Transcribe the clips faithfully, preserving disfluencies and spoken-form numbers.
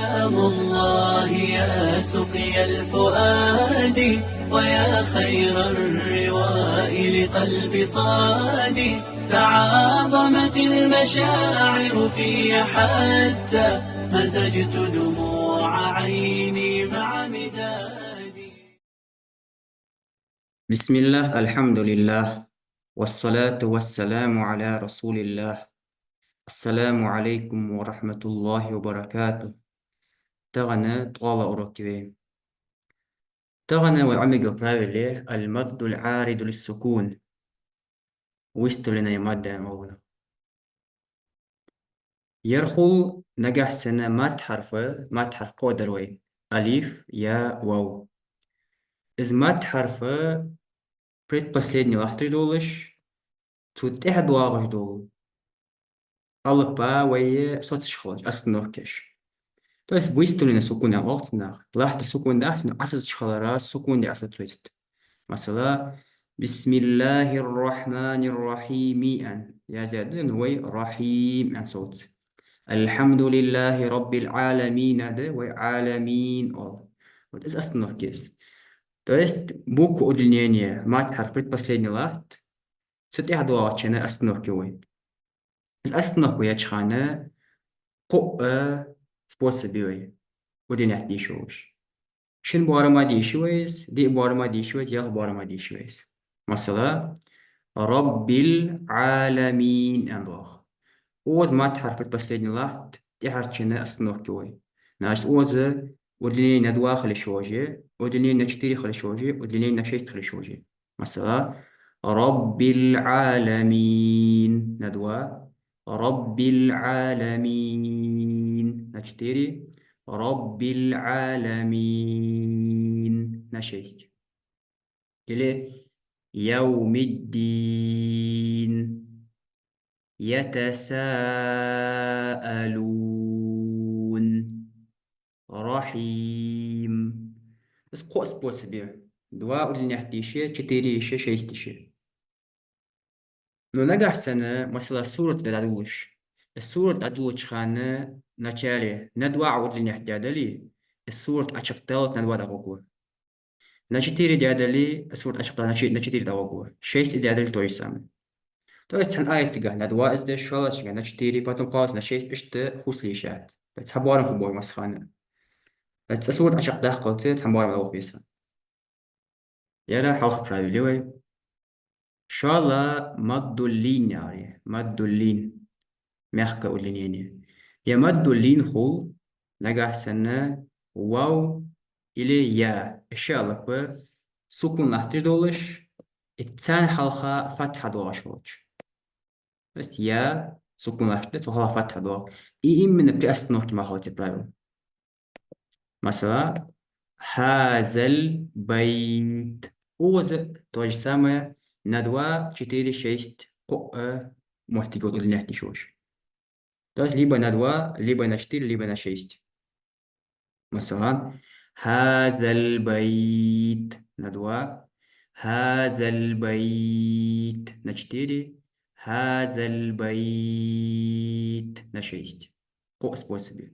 سلام الله يا سقيا الفؤاد، ويا خير الرواء لقلب صاد. تعاظمت المشاعر في حتى مزجت دموع عيني مع مدادي. بسم الله، الحمد لله، والصلاة والسلام على رسول الله. السلام عليكم ورحمة الله وبركاته. Тахан ткъола урок я вай. Тахан вай Ӏомаергья правило: المد العارض للسكون. Выставленная мадда оал. Ер хул нагахь санна мадд хьарф, мадд хьарф кхоъ дар вай: алиф, я, вав. Из мадд хьарф предпоследний латташ долаш, цу тӀехьа доагӀаш дола алап вай соцаш хилча, остановка еш. То есть выставленный сукун оал цунах. Латтар сукун дац, но Ӏосоцаш хиларах сукун де Ӏосоцавац. Масала, بسم الله الرحمن الرحيم аьнна яздаь да, но вай рахьим аьнна соц. الحمد لله رب العالمين да, вай Ӏаламин оал. Вот из остановка я из. То есть буква удлинения, мадд хьарф предпоследний латт, цу тӀехьа доагӀачунна остановка я вай. Из остановка еча хана кхоъ способ я вай удлинять де йиш йолаш. Шин боарама де йиш я вай из, диъ боарама де йиш я вай из, ялх боарама де йиш я вай из. Масала, رب العالمين аьнна доагӀа. Укхаза мадд хьарф предпоследний латт, тӀехьарчунна остановка я вай. Значит, укхаза удлинение на два хила йиш йолаш я, удлинение на четыре хила йиш йолаш я, удлинение на шесть хила йиш йолаш я. Масала, رب العالمين на два, رب العالمين на четыре, رب العالمين на шесть. Или يوم الدين. يتساءلون. رحيم. Из кхоъ способ я. Два удлинять де йиш я, четыре йиш я, шесть йиш я. Но нагахь санна, масала, сурат дӀадолалуш. Из сурат дӀадолалуча хана вначале на два Ӏа удлинять даь дале, из сурат Ӏочакхдаллалца на два дӀагӀоргва. На четыре даь дале, сурат Ӏочакхдаллалца на че-, на четыре дӀагӀоргва. Шесть даь дале, то же самое. То есть цхьан аятагахь на два из да, шоллагӀчагахь на четыре, потом кхоалагӀчагахь на шесть, иштта хувцалуш яц. Цхьа боарам хургба вай массахана. Цхьа сурат Ӏочакхдаккхалца цхьа боарам дӀагӀоргва из. Ер хьалха правило я вай. ШоллагӀа маддул лин яр, маддул лин. Мягкое удлинение. Ер маддул лин хул нагахь санна вав или я, уж ши алап сукун латташ долаш, и царна хьалха фатхьа доагӀаш хилча. То есть я сукун латташ да, цул хьалха фатхьа доагӀа. И именно при остановке мара хилац из правило. Масала, هذا البيت. Укхаза то же самое, на два, четыре, шесть, кхоъ моттиг я удлинять де йиш йолаш. То есть либо на два, либо на четыре, либо на шесть. Масала, هذا البيت на два, هذا البيت на четыре, هذا البيت на шесть. Кхоъ способ я.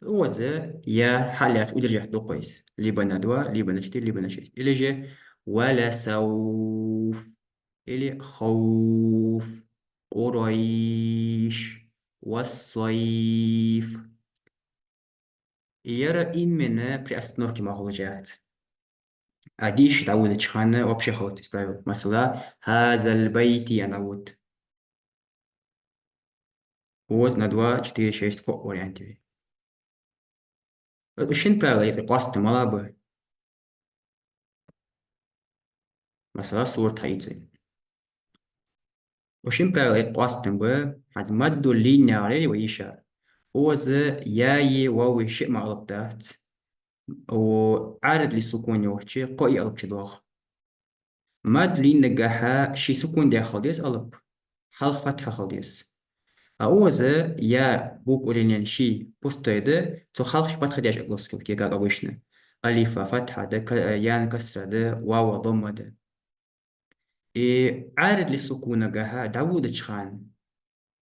Укхаза я хьалаьца удержать деш да вай из. Либо на два, либо на четыре, либо на шесть. Или же ولسوف, или خوف, قريش, والصيف. Ер именно при остановке мара хулаш яц. А дийша дӀаводача хана вообще хилац из правило. Масала, هذا البيت аьнна дӀавода. Укхаза на два, четыре, шесть, кхоъ вариант я. Укх шин правила юкъе къоастам мала ба? Масала, сурат хьаийцай. Укх шин правила юкъе къоастам ба, хӀанз маддул лин яр вай йиш яр. Укхаза яи вави шиъ мара алап дац. Укх Ӏарид лиссукун йолча кхоъ алапа чу доагӀа. Маддул лин нагахьа ший сукун даь хила деза алап, хьалха фатхьа хила деза. А укхаза я буква удлинения ший пустой да, цу хьалха ший фатхьа даьча оглоскивка, как обычно. Алифа фатхьа да, ка-, яна касра да, вава домма да. И Ӏарид лиссукун нагахьа дӀаводача хана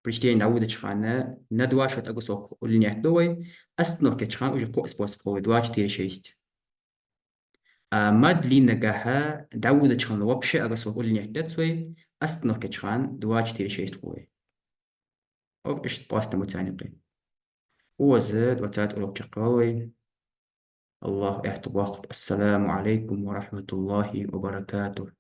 при чтении дӀаводача хана на два счёта Агасовка уллинет ду вай, остановка еча хана уже кхо способ хул вай, два, четыре, шесть. А мад длиннагахьа дӀаводача хана вообще Агасовка уллинет дац вай, остановка еча хана два, четыре, шесть хул вай. Об иштта пластом уцаники. Укхаза двадцатый урок чакхйоал вай. АллахӀ аьттув боаккхалба. السلام عليكم ورحمة الله وبركاته.